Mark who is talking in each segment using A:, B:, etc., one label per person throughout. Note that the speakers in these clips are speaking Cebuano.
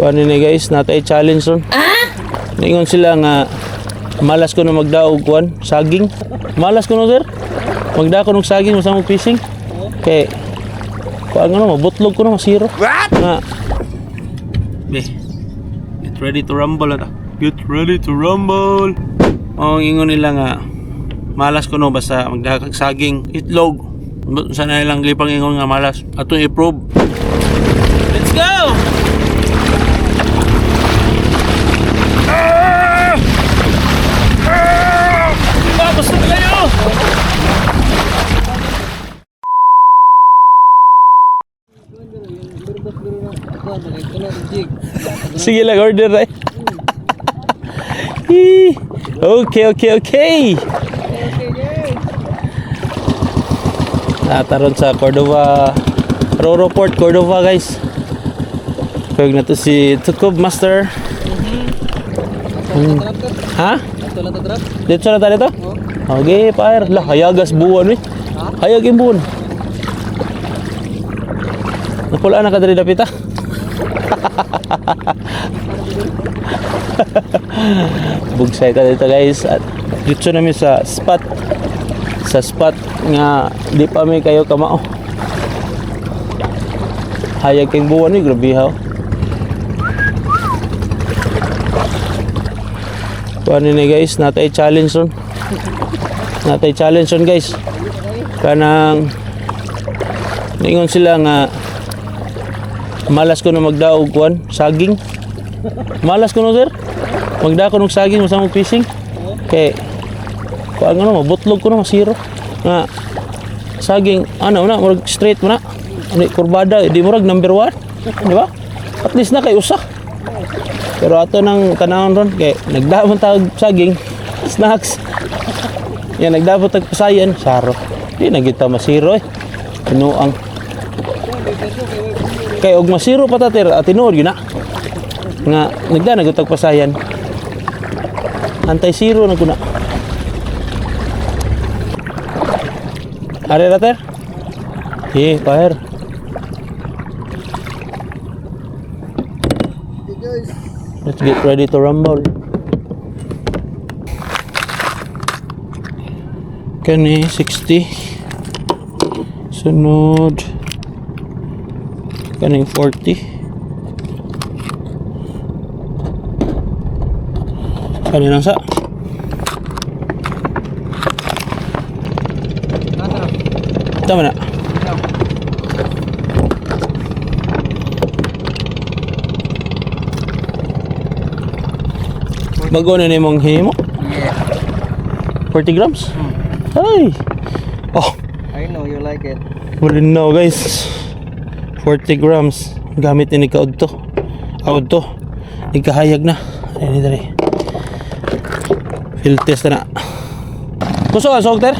A: Kuan ni guys, natay challenge ron. Ningon sila nga malas ko na magdaog kuan, saging. Malas ko no, sir. Magdako og saging masa mo fishing. Kay kuan ano, mabutlog ko na masiro.
B: What?
A: Nga. Be. Get ready to rumble ata. Get ready to rumble. Ang ingon nila nga malas ko no basta magdakag saging, itlog. Sana ilang lipang ingon nga malas. Atong i-prove. Let's go! Ah! Ah! Tapos na kayo! Sige lang, order eh. Okay. Nataron sa Cordova, Roro Port, Cordova, guys. Pwede na to si Tukob Master. Ha? Dito na tayo dito? Okay, pair. Lah, hayagas buwan eh. Hayag yung buwan. Napula na ka diri dapita. Bugsay ta dito, guys. At dito namin sa spot. Sa spot nga di pa mi kayo kamao. Hayag kay buwan eh, grabe ha. Kuan ni guys, natay challenge ron. Natay challenge ron, guys. Kanang ningon sila nga malas ko na magdaog kuan, saging. Malas ko no, sir. Magdako og saging masa mo fishing. Kay kuan ano, mabutlog ko na masiro. Nga saging ano na murag straight mo na. Ano kurbada, di murag number 1, di ba? At least na kay usa. Pero ato nang tanawon ron kay nagdaon tag saging, snacks. Yan nagdabot tag pasayan, saro. Di na kita masiro eh. Tinuang. Kay og masiro pa ta ter, at tinuod gyud na. Nga nagda na tag pasayan. Anti-zero na kuna. Are ra ter? Eh, paher. Let's get ready to rumble. Kani 60. Sunod. Kaning 40. Kani lang sa. Tama na. Bago na nimong himo? 40 grams? Ay! Oh,
B: I know you like it.
A: wala na guys. 40 grams. Gamit ni kaud to. Aud to. Nagkahayag na. Ayun dali. Field test na na. Gusto ka, Sogter?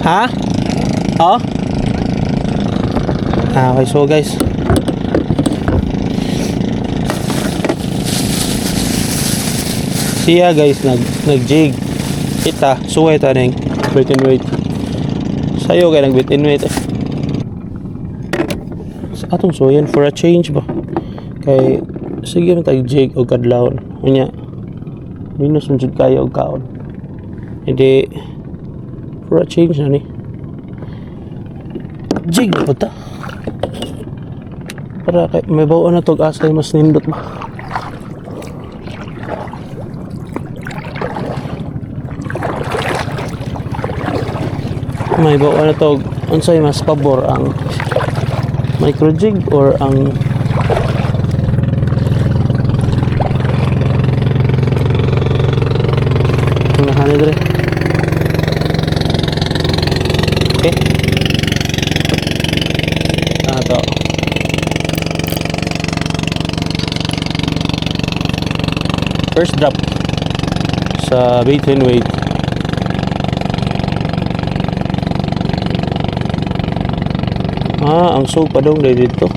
A: Ha? Oo? Ah, okay, so guys. Siya guys, nag-jig. Ita, suway ta ning wait and wait. Sayo kay nag wait and wait. Eh. Sa atong suwayan for a change ba? Kay sige man tag jig og kadlawon. Unya minus man jud kayo og kaon. Hindi for a change na ni. Jig na pud ta. Para kay may bawa na tog asay mas nindot ba. May bawa na tog unsay mas pabor, ang micro jig or ang hani dire. Okay. Ah, to. First drop sa bait and wait. Ah, ang sug pa dong dahil dito.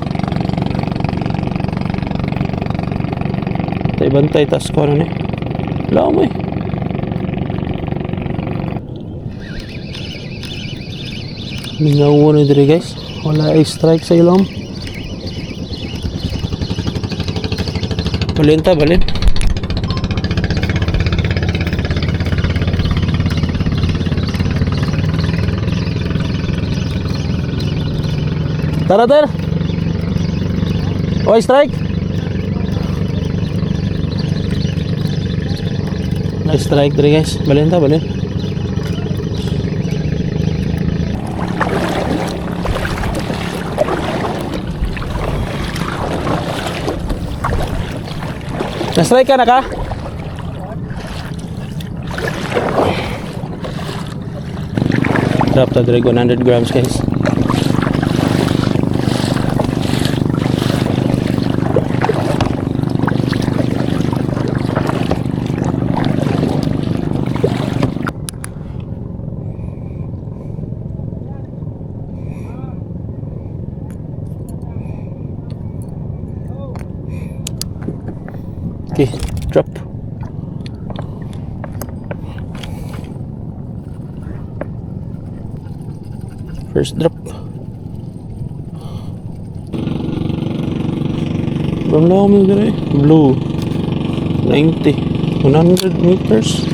A: Tay bantay tas ko ano ni. Wala mo eh. Mingaw na diri guys. Wala ay strike sa ilom. Balin ta, balin. Tara, tara. Oy, strike. Nice strike diri, guys. Balin ta, balin. Na-strike ka na ka? Drop ta diri 100 grams, guys. Okay, drop. First drop. Blue mo dire. Blue. 90. 100 meters.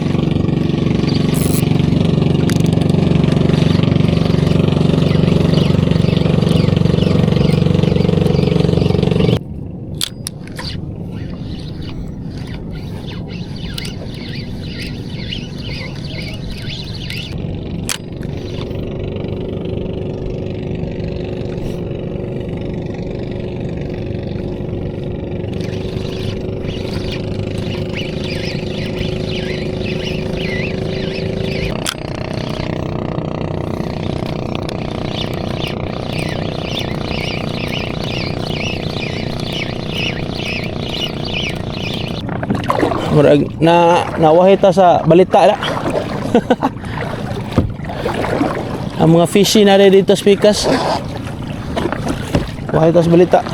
A: Murag na nawahi ta sa balita na. Ang mga fishy na rin dito sa Pikas. Wahi ta sa balita.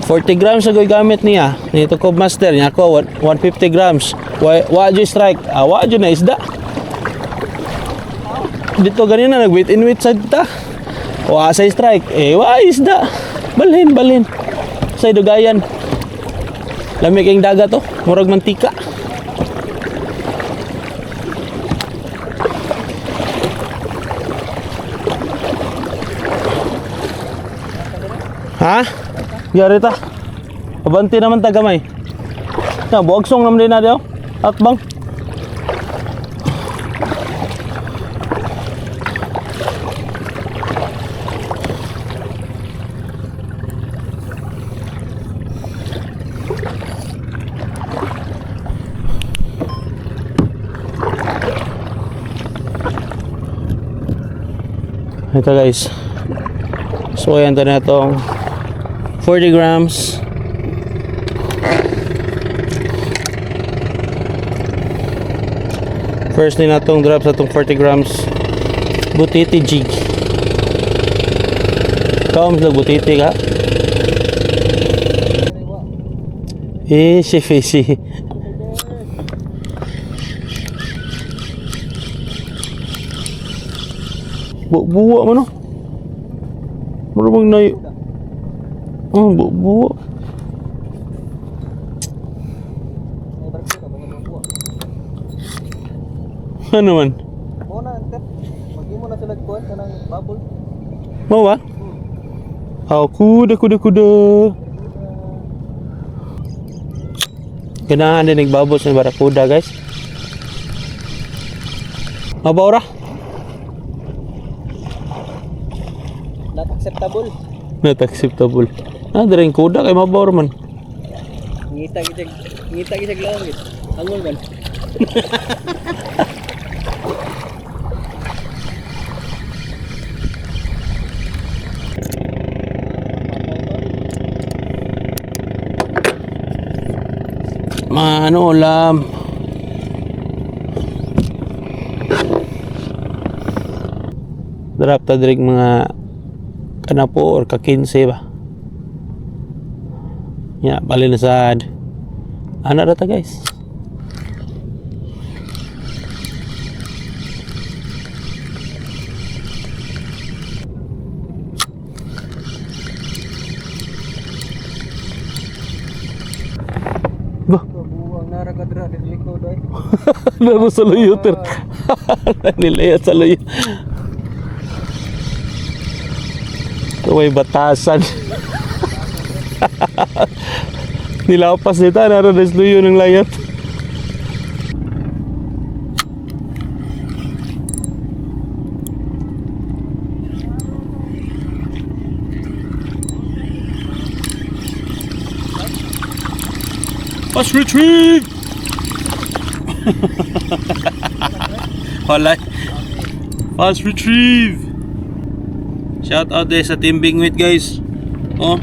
A: 40 grams ang gamit niya. Nito ko master niya ako 150 grams. Wa wa strike. Ah, wa na isda. Dito ganina nag wait in wait sad ta. Wa sa strike. Eh wa isda. Balhin, balhin. Sa dugayan. Lami kayong dagat oh. Murag mantika. Ha? Yari ta. Abanti naman ta gamay. Na, buagsong naman din na diyo. At bang. Ito, guys. So ayan na itong 40 grams. First ni natong drop sa itong 40 grams butiti jig. Kaom sa butiti ka? Eh, si fishy. Buwa man oh. Mura bang nay. Oh, buwa.
B: May barko ka ba buwa?
A: Ano man?
B: Mo na ante. Maghimo na sila kuan kanang bubble.
A: Mau ba? Oh, kuda kuda kuda. Ganahan din nagbabos ng barakuda, guys. Mabaw ra?
B: Not acceptable.
A: Not acceptable. Ah, direng kuda kay mabaw ra man.
B: Ngita gid lang gid. Angol man.
A: Mga ano ulam. Drop ta direk mga kanapo or ka-15 ba. Ya, bali na sad. Ana ra ta, guys.
B: Nara ka dira din likod ay.
A: Naro sa luyo, ter. Nilayat sa luyo. Ito may batasan. Nilapas nito, naro na sa luyo ng layat. Fast retrieve! Wala. Fast retrieve! Shout out eh sa Team Bingwit, guys. Oh.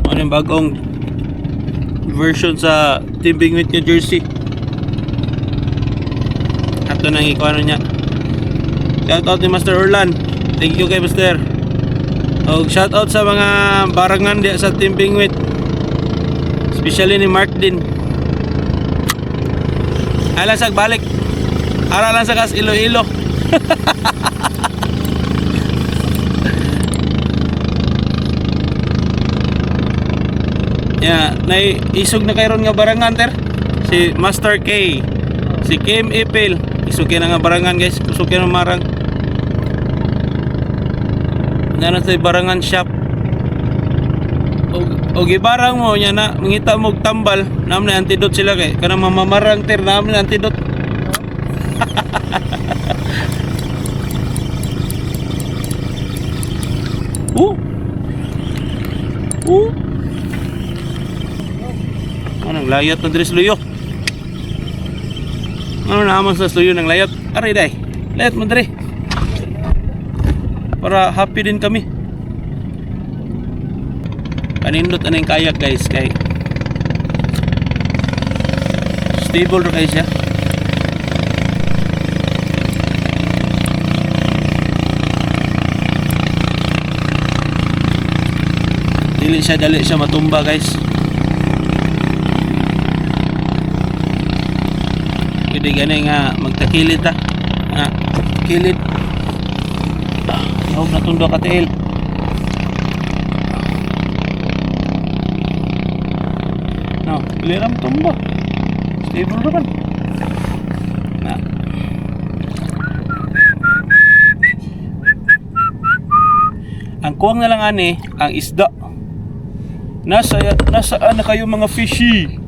A: Ano yung bagong version sa Team Bingwit nga jersey. Ato nang ikuano niya. Shout out ni Master Orlan. Thank you kay Master. Og shout out sa mga barangan diya sa Team Bingwit. Especially ni Mark din. Ala sa balik. Ara lang sa kas Iloilo. Yeah, nay isog na kayron nga barangan, ter. Si Master K. Si Kim Ipil. Isog kay na nga barangan, guys. Kusog kay na marang. Nana sa barangan shop. Og ibarang mo nya na mangita mo og tambal, naam na antidote sila kay kanang mamamarang, ter, naam na antidote. Oh. Oh. Anong layat na diri sa luyo? Ano na naman sa luyo ng layat? Aray day. Layat mo diri. Para happy din kami. Kanindot ano yung kayak, guys, kay stable ra kayo siya. Dili siya dali siya matumba, guys. Pwede gani nga magtakilid ta. Nga kilid. Ah, Huwag na tundo ka tiil. No, dili ra matumba. Stable ra man. Na. Ang kuwang na lang ani, ang isda. Nasaan na kayo, mga fishy?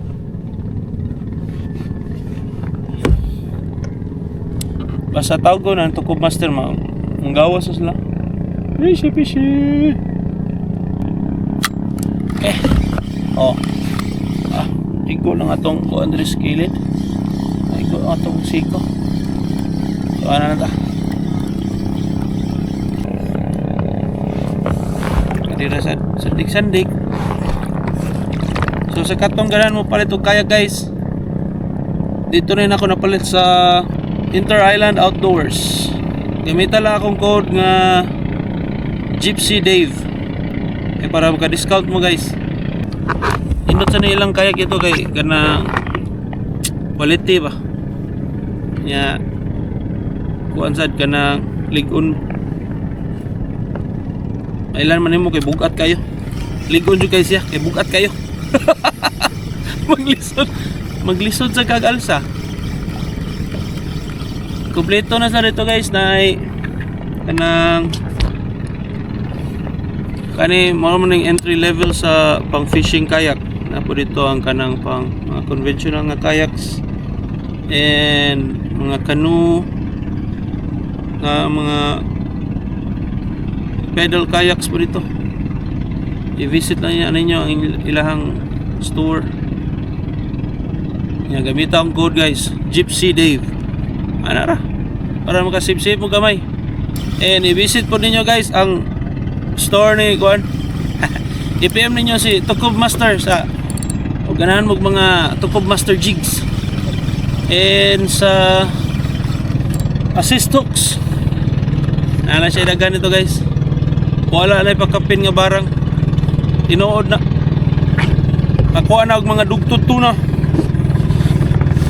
A: Basta tawag ko na, tukob master, ma ang gawas na sila. Fishy, fishy! Eh, oh. Ah, igo lang atong kuan diri sa kilid. Igo ang atong siko. So, ano na ta? Dira sa sandik-sandik. So sa katong ganan mo palit og kayak, guys. Dito rin ako napalit sa Inter Island Outdoors. Gamitan lang akong code nga Gypsy Dave. Eh, para maka-discount mo, guys. Indot sa ilang kayak ito kay kana quality ba. Nya kuan sad kana lig-on. Mailan man nimo kay bugat kayo. Lig-on jud kay siya kay bugat kayo. Maglisod. Maglisod sa kag-alsa. Kompleto na sa dito, guys, na ay kanang kani mao man ning entry level sa pang fishing kayak. Na po dito ang kanang pang mga conventional nga kayaks and mga canoe nga mga pedal kayaks po dito. I-visit lang niya ninyo ang ilahang store. Yan, gamita ang code, guys, Gypsy Dave. Ano ra? Para makasave-save mo gamay. And i-visit po ninyo, guys, ang store ni kuan. I-PM ninyo si Tukob Master sa o ganahan mo mga Tukob Master jigs. And sa assist hooks. Nala siya dagan nito, guys. Wala na ipakapin nga barang. Tinuod na. Nakuha na og mga dugtod tuna.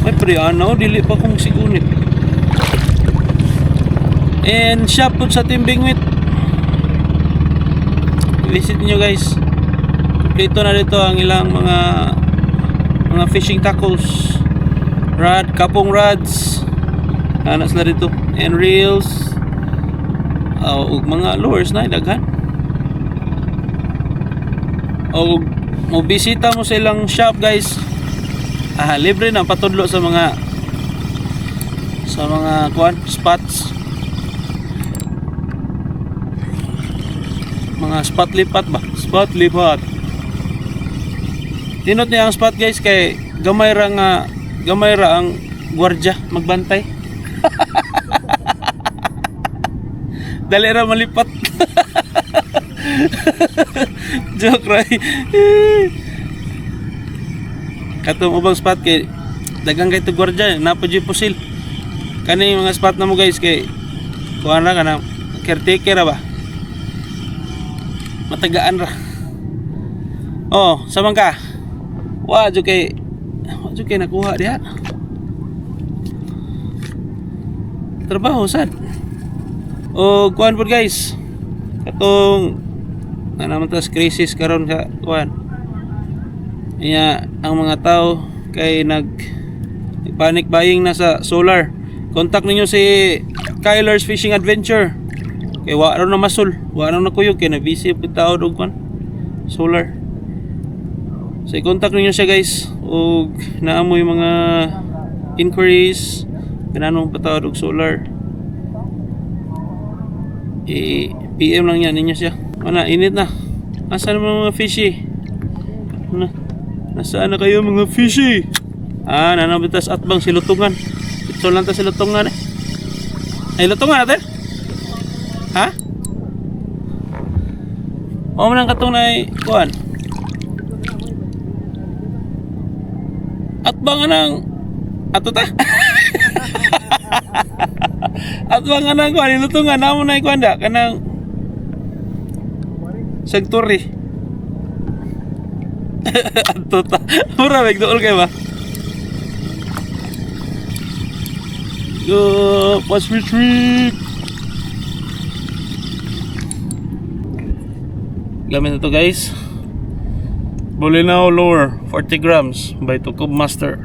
A: Ay pre, ano, dili pa kong sigunit. And shop po sa Team Bingwit. Visit niyo, guys. Kompleto na dito ang ilang mga fishing tackles. Rod, kapong rods. Ana sila dito. And reels. Ug mga lures na daghan. O mo bisita mo sa ilang shop, guys. Ah, libre na patudlo sa mga kuan spots. Mga spot lipat ba? Spot lipat. Tinot niya ang spot, guys, kay gamay ra nga gamay ra ang gwardya magbantay. Dali ra malipat. Joke ra. Katong ubang spot kay dagang kay to gwardya, napa jud pusil. Kani mga spot na mo, guys, kay kuan ra kana caretaker ra ba? Matagaan ra. Oh, samang ka. Wa jud kay nakuha diha. Trabaho sad. O kuan pod, guys. Katong na naman tas crisis karon sa kuan. Iya ang mga tao kay nag panic buying na sa solar. Contact ninyo si Kyler's Fishing Adventure. Kay wa raw na masul, wa raw na kuyog kay na busy pud tao og kuan solar. So i-contact ninyo siya, guys, ug naa moy mga inquiries gananong patawad og solar. I-PM lang yan ninyo siya. Wala, init na. Nasaan naman mga fishy? Na, nasaan na kayo mga fishy? Ah, nanabitas at bang silutungan. Ito lang ta silutungan eh. Ay, lutungan natin? Ha? O man ang katong na kuan. At bang anang ato ta? At bang anang kuan ilutungan namo na kuan da kanang Sagturi. Ato ta. Mura big dool kay ba? Go, fast retreat. Gamit na to, guys. Bolinao Lure 40 grams by Tukob Master.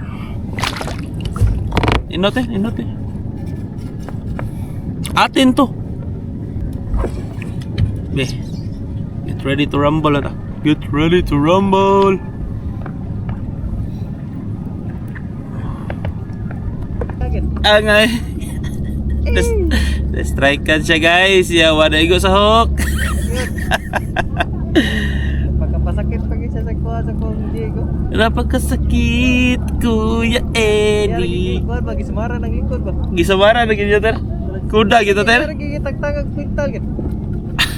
A: Inote, inote. Atin to. Be. Get ready to rumble ata. Get ready to rumble. Angay. Strike kan siya, guys. Yawa na igo sa hook.
B: Pagkapasakit pag isa sa kuha sa kong Diego.
A: Napakasakit, Kuya Eddie.
B: Kuha ba gismara ng likod ba?
A: Gisamara na ganyan, ter. Kuda gitu, ter.
B: Lagi tagtag ang kwintal gid.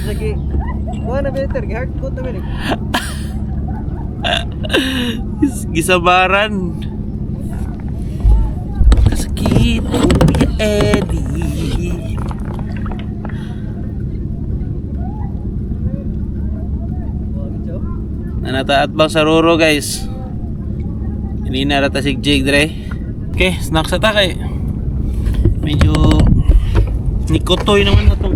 B: Lagi kuha na better, gi hard coat na bini.
A: Gisabaran. Kasakit, Kuya Eddie. Nanataat bang sa ruro, guys? Hindi na rata sig jig dre. Okay, snack sa ta kay. Medyo nikotoy naman na tong.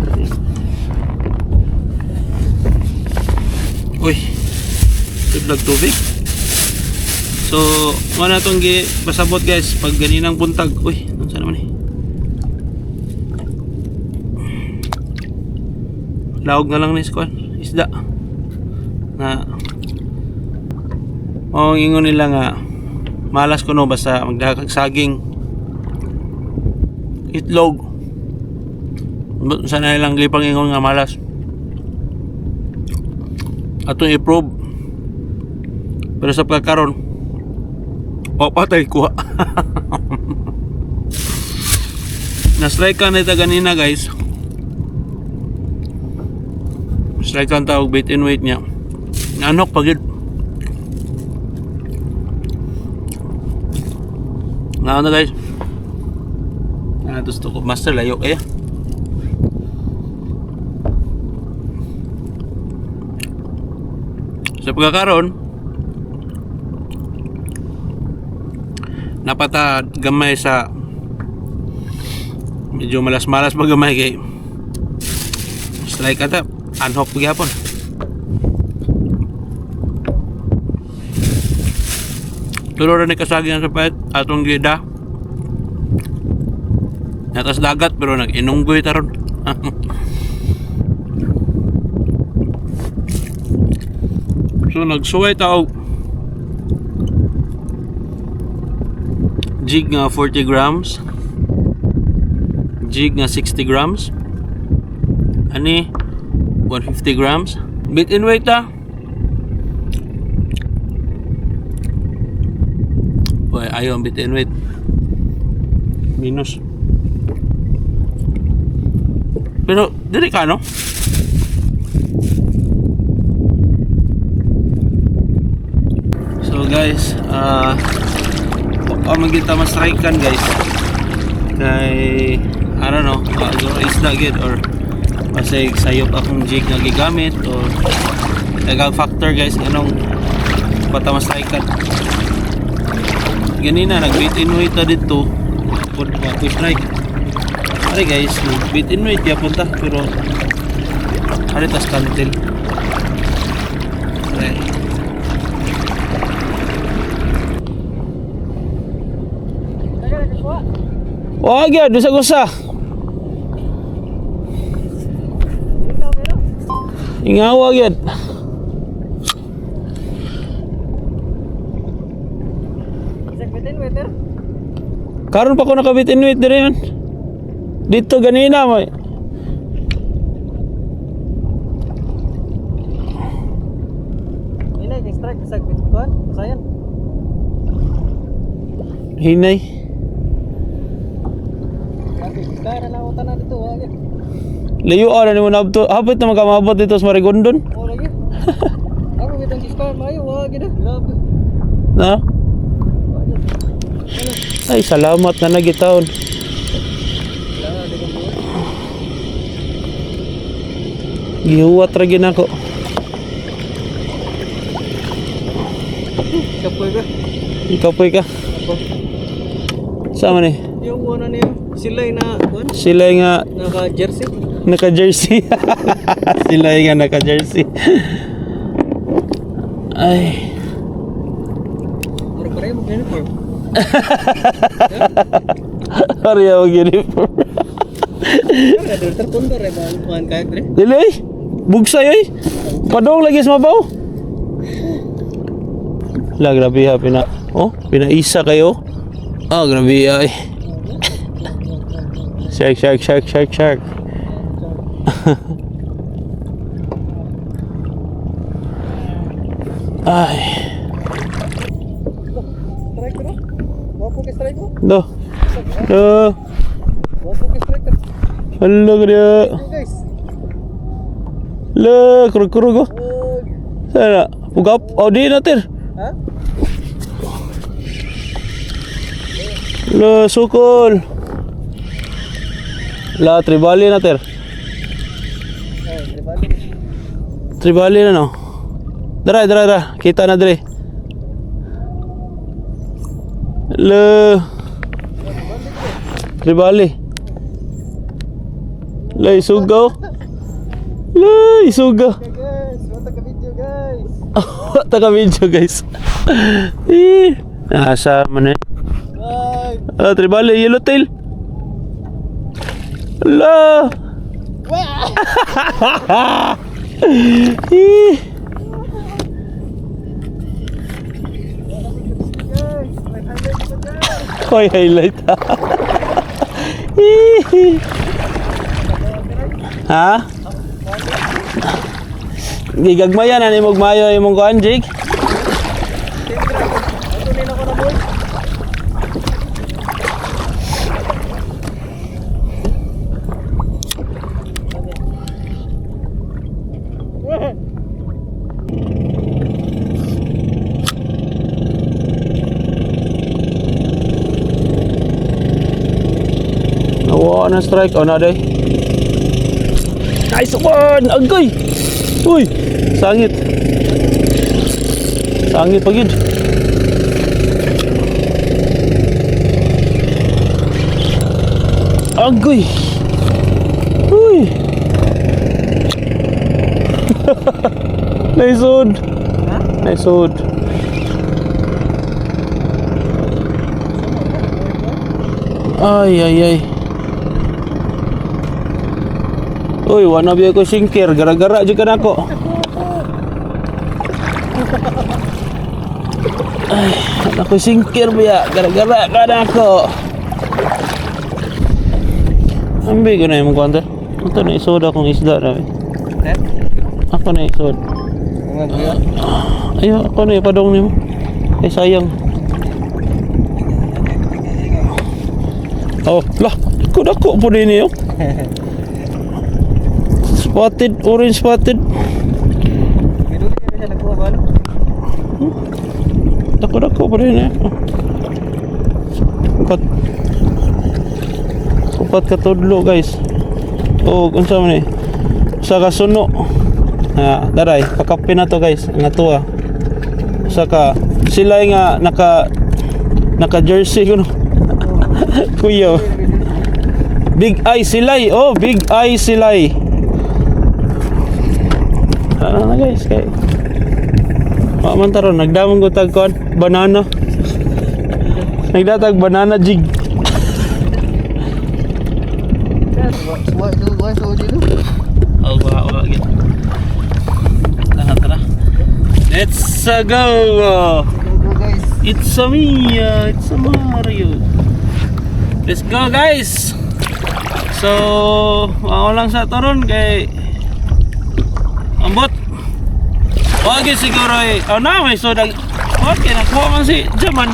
A: Uy. Tudlag tubig. So, wala tong gi pasabot, guys, pag ganinang buntag. Uy, unsa naman eh. Laog na lang ni kuan, isda. Na o ingon nila nga malas kuno basta magdahag saging, itlog. Sana nilang gipang ingon nga malas. Atong i-prove. Pero sa pagkakaron, o patay kuha. Na-strike ka na ito ganina, guys. Strike ang tawag bait and wait niya. Nanok pagid. Nga na, guys. Ah, gusto ko master layo kaya. Sa pagkakaroon, napata gamay sa medyo malas-malas pa gamay kay strike ata unhook pagyapon. Tulo ra ni kasagi ang sapait atong gida. Natas dagat pero nag-inunggoy taron. So nagsuway ta og jig nga 40 grams, jig nga 60 grams, ani 150 grams. Bait and wait ta. Uy, ayaw ang bait and wait. Minus. Pero, dili ka, no? So guys, uh, magita mas kan, guys. Kay, I don't know, siguro isda gid or kasi sayop akong jig nga gigamit or dagang factor, guys, anong bata mas kan. Ganina nag bait in wait ta dito pud ko strike. Are guys, nag bait in wait yapon ta pero are tas kantil. Are.
B: Taga nakakuha.
A: Wa gyud bisag usa.
B: Ikaw pero.
A: Ingawa gyud.
B: Isang bitin waiter.
A: Karon pa ko nakabit in wait dire man. Dito ganina mo.
B: Ina yung strike isang bit kuan. Sayan.
A: Hinay.
B: Grabe, kaya na ako tanan dito wa gyud.
A: Layo ara nimo nabto. Hapit na magkamabot dito sa Marigondon.
B: Oh lagi. Ako gitong giskan mayo wa gyud. Grabe.
A: Na?
B: Wa gyud.
A: Ay, salamat na nagitaon.
B: Wala di ko buhat.
A: Gihuwat ra gyud nako.
B: Kapoy ba?
A: Ikapoy ka.
B: Ako.
A: Sa man eh?
B: Yung una niya, sila yung na kuan,
A: Sila nga
B: naka jersey.
A: naka-jersey. Sila nga naka-jersey. Ay.
B: Mura pareho mag uniform.
A: Pareho ang uniform.
B: Pero na pundor eh ba kuan kayak dire.
A: Dili ay. Bugsay ay. Padong lagi sa mabaw. La grabe ha pina. Oh, pinaisa kayo. Ah, grabe ay. Shark, shark, shark, shark, shark. Ay.
B: Strike bro. Wapo ka strike ko.
A: Do. Do.
B: Wapo ka strike.
A: Hello kaya.
B: Guys.
A: Le, kurug-kurug oh.
B: Oh.
A: Sana, pugap. Oh, di na tir.
B: Ha?
A: Le, sukol. La, tribali na tir.
B: Ay, tribali.
A: Tribali na no. Dara, dara, dara. Kita na dire. Le. Tribali. Le, isugaw. Le, isugaw.
B: Okay guys, what a video guys.
A: Taka video, guys. Eh, nasa man eh.
B: Bye.
A: Ah, tribali, yellow tail. Ala. Eh.
B: Guys, may highlight ko guys.
A: Koy highlight. Eh. Ha? Gigagmayan ani mo mayo imong kuan, Jake.
B: Ato din ako na boy.
A: Nawa na strike. Oh, na day. Nice one! Agay! Uy! Sangit. Sangit pag yun. Agoy! Uy! Nice one!
B: Ha?
A: Nice one. Ay, ay, ay. Uy, wala biya ko sinker. Gara-gara jud ka nako. Ay, wala ko sinker biya. Gara-gara ka nako. Ambi ko na yung kwanta. Ito na isoda akong isda na.
B: Eh?
A: Ako na isod.
B: Mga kuya.
A: Ayo, ako na ipadong nimo. Ay, sayang. Oh, lah, dako po din niyo. Spotted, orange spotted.
B: Minuli na siya nagkuha ba, no?
A: Dako dako po din eh. Oh. Upat. Upat ka tudlo, guys. Oh, unsa man ni? Sa kasuno. Ah, daray, pakape na to, guys. Nga to ah. Sa ka sila nga naka naka jersey kuno. Kuya. Big Eye Silay. Oh, Big Eye Silay. Ano na, guys, kay wa man taron nagdamong ko tag kuan, banana. Nagdatag banana jig.
B: Wa wa so dito.
A: Oh, wa wa gid. Tara, tara. Let's go.
B: Go go, guys.
A: It's a me, it's a Mario. Let's go, guys. So, ako lang sa taron kay ambot. Wag gyud siguro eh. Oh na, may soda. Okay, nakuha man si Jaman.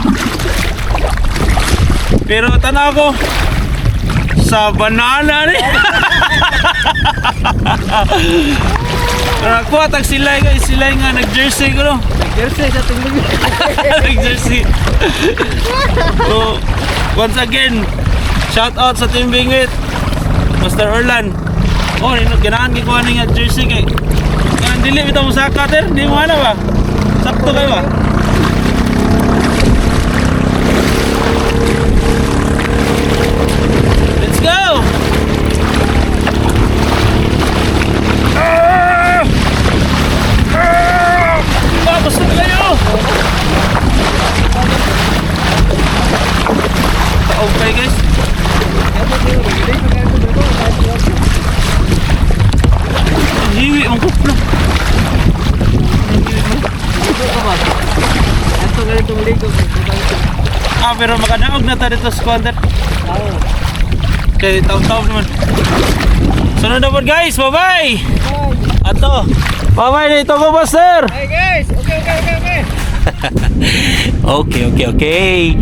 A: Pero tanaw ko sa banana ni. Nakuha tag silay, guys, silay nga nag-jersey ko no.
B: Jersey sa tingog.
A: Nag-jersey. So, once again, shout out sa Team Bingwit, Master Orlan. Oh, nino ganahan kay kuha nga jersey kay. Kanang dili bitaw mo saka ter, di mo ana ba? Sakto kayo ba? Let's go! Ah! Ah! Ah, basta kayo! Okay, guys. Hiwi ang kuplo.
B: Ato ganitong ligo.
A: Ah, pero makanaog na ta dito sa squander.
B: Oo.
A: Kay taw-taw naman. Sunod na po, guys. Bye-bye! Ato. Bye-bye na ito ko, Master!
B: Hey guys, okay.
A: Okay.